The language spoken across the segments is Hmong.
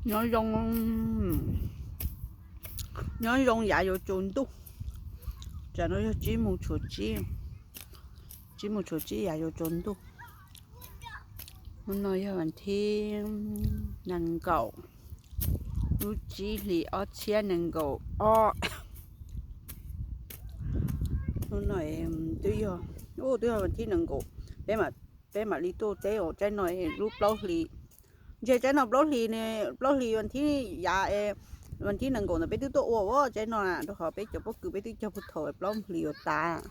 Nyob zoo, nyob zoo yav yuav tsaus ntuj. Tsam no yog tsib moos tshuav tsib, tsib moos tshuav tsib yav yuav tsaus ntuj. Hnub no yog vas thib nees nkaum, lub tsib hlis ob txhiab nees nkaum ob. Hnub no twb yog, twb yog vas thib nees nkaum, peb mam li tuaj teb os. Tsaib no lub plaub hlis, ntshe tsaib no plaub hlis, plaub hlis vas thib yav, vas thib nees nkaum ntawd peb twb tuaj ua os. Tsaib no rau qhov peb cov pob kws peb twb cog puag thaum plaub hlis yuav tas.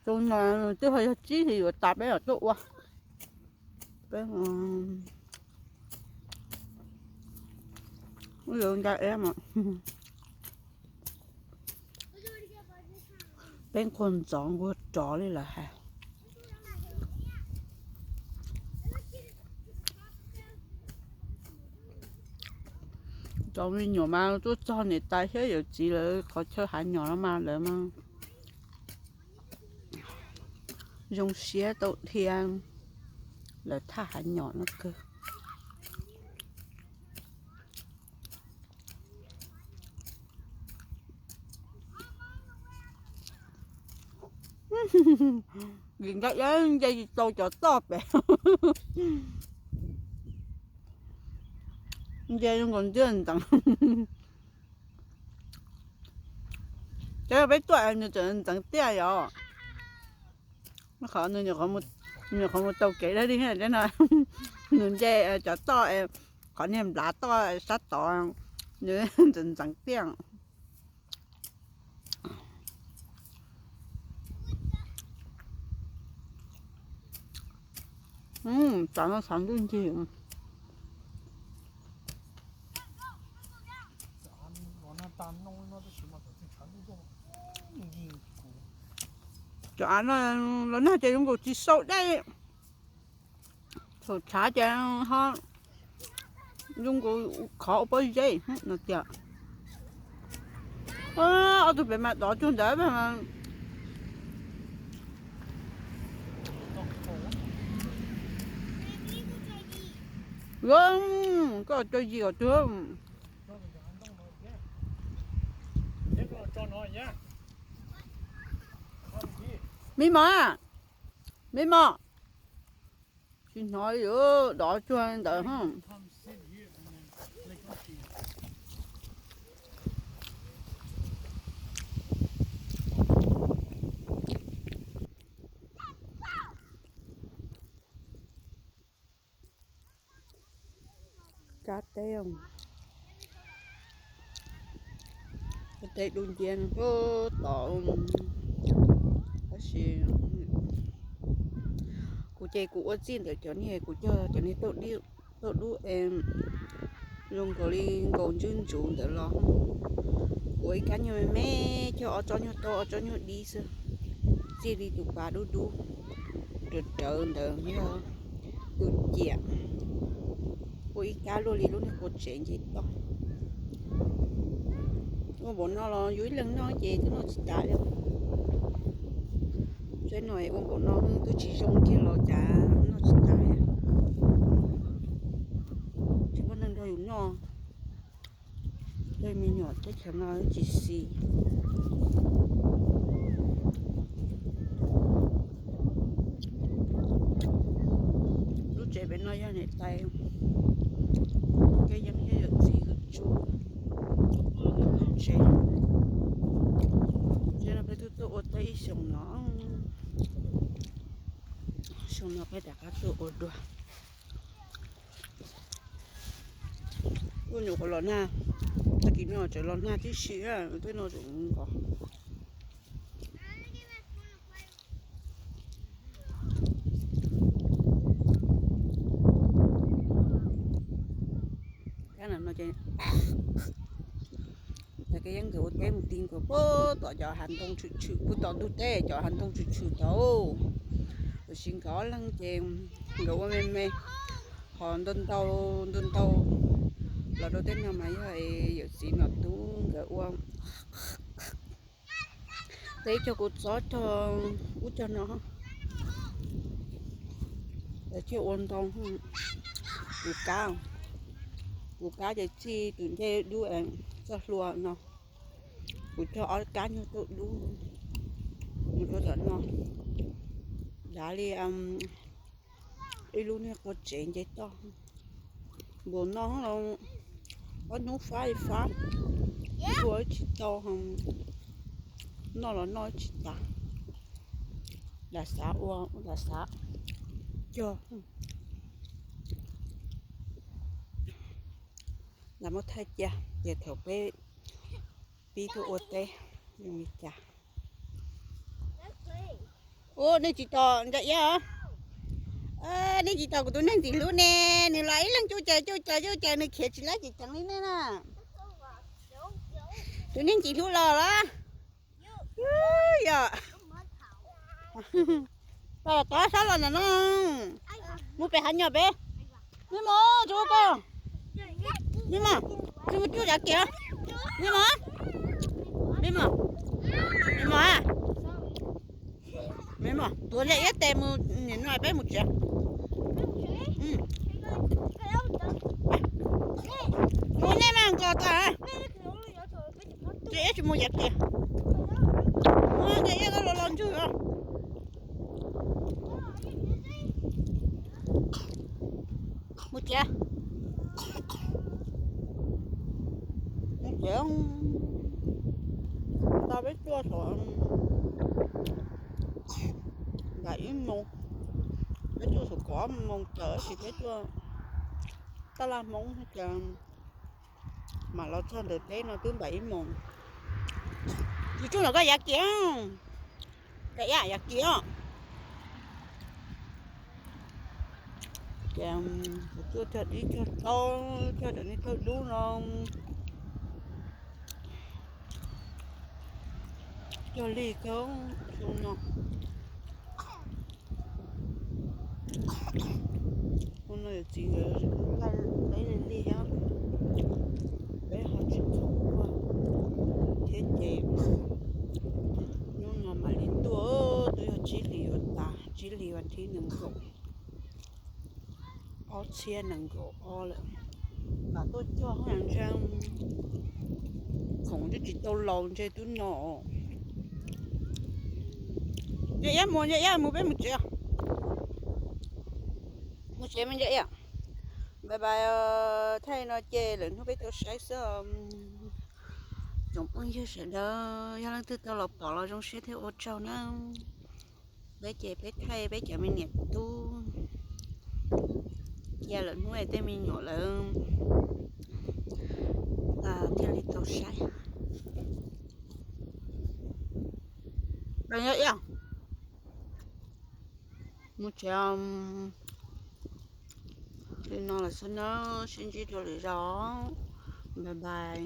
Tus no twb ho yog tsib hlis yuav tas peb los tuaj ua. Peb, ua nca eb mas, peb nquag ntxov nquag rov li lawm hais. Cov me nyuam mas tuaj txog niam tais thiab yawm txiv lawv qhov chaw hav nyom no mas lawv mas zoo siab tau dhia lawv thaj hav nyom no kawg. Vim nqa iab nce tsis tau cov toj pem, nce zoo nkaus ntiaj ntxeev. Ces peb tuaj nws tseem ntxeev tiaj yom. Qhov nws nyuam qhuav mus taug kev dab di no, nws nce cov toj, qhov niag nplav toj sab tod, nws ntxeev ntxeev tiaj. Tsam no tshav ntuj ncig. Cov av no los nag ces zoo nkaus tsis sau dej, thaum tshav ces ho zoo nkaus khov ua pob zeb no tiag. Ob tug pem mas dov cuag ntawd. Koj tso yig os tuag. Me mos, me mos, tsis hnov li, dov cuag ntawd. Kab teb, kab teb dub nciab puag tod. Tab sis kuv ces kuv ua txij ntawm cov niag, kuv cog cov niag tauj dub, zoo nkaus li nkaus ntswb ntsuv ntawd los. Kuv ua ib kab nyuag me me, cog ob tsob nyuag tauj ob tsob nyuag dib xwb, txij li tus pas dub dub rawv rawv ntawd yog tus ciam. Ua ib kab luaj li lub niag qua tsev nce toj. Ua npaum no los yus ib leeg noj ces twb noj tsis tas li. Tsaib no ua npaum no twb tsis zoo kiag los cas noj tsis tas. Tsis muaj neeg nrog yus noj. Tej me nyuam teb chaws no tsis xis. Lub tsev pem no yog niam tais Nkaj Yeeb thiab yawm txiv Hwm Tsuj lub tsev. Tsev no peb twb tuaj ua teb ib xyoos no, xyoo no peb rov qab tuaj ua dua. Kuj nyuam qhuav los nag, tag kis no tseem los nag tib si, tej no tseem nqos. Kab no ces Nkaj Yeeb nkawd ua teb mus ti nkaus puag tom cov hav ntoo tshwm tshwm, puag tom ntug teb cov hav ntoo tshwm tshwm tod. Tiam sis nkawd ob leeg ces nkawd ua me me, ho ntau ntau, ntau ntau los rau tej no mas yog yawm txiv nom tub nkawd ua. Teb cog kuv txob cog ub cog no, lawv thiaj ua ntau. Tus kab, tus kab ces txij tus ncej dub txoj hlua no, kuv cog ob kab nyuag tauj dub mus rau tom no. Dav li ib lub niag qua tsev nce toj. Npaum no ob hnub fab li fab, ua tsis tau, noj los noj tsis tas. Lam xav ua, lam xav cog. Lam muab thaij cia, ces thaum peb pib tuaj ua teb zoo li cas. Ua nej tsis tos Ntsa Iab os? Nej tsis tos kuv tus neeg ntxim hlub ne, nws los ib leeg cuj caws cuj caws cuj caws, nws khiav tsis laib ces ceev li nej na. Tus neeg ntxim hlub los los. Yog, tau los tod sab los ntawm no, mus pem hav nyom peb. Me mos, tsis ua koj, me mos, tsis mus cuaj yav kiag, me mos, me mos, me mos, me mos, tuav Ntsa Iab tes mus, nim no peb mus tsev. Ua nej mas nkaus tas, Ntsa Iab tsis mus yav kiag, Ntsa Iab los los ntswg os. Mus tsev, mus tsev, tau peb tuaj thaum npaim ib moos, peb tuaj thaum kaum ob moos tawm, tab sis peb tuaj taj laj Hmoob ces mam los txog ntawm teb no twb npaim ib moos. Yus tsuj los koj yav kiag, koj yav kiag. Ces kuv tuaj cog dib cog taub, cog cov niag tauj dub no, cog lig kawg xyoo no. Xyoo no yawm txiv nkawd laij li lig thiab, peb ho tsis txhob tuaj thiab ces hnub no mam li tuaj, twb yog tsib hlis yuav tas, tsib hlis vas thib nees nkaum, ob txhiab nees nkaum ob lawm. Mam tuaj cog ntshe khoom twb tsis tau laus ntshe twb no. Ntsa Iab mus, Ntsa Iab mus, peb mus tsev. Mus tsev me Ntsa Iab. Bye bye, thaij no ces lwm hnub peb tau saib xwb. Tsoom phooj ywg sawv daws, yog leej twg tau los pom los zoo siab thiab ua tsaug na. Peb ces peb thaij peb cov me niam tub cia lawm hnub es tej me nyuam lawv thiaj li tau saib. Mus tsev li no lawm xwb na, sib ntsib rau lwm zaus, bye bye.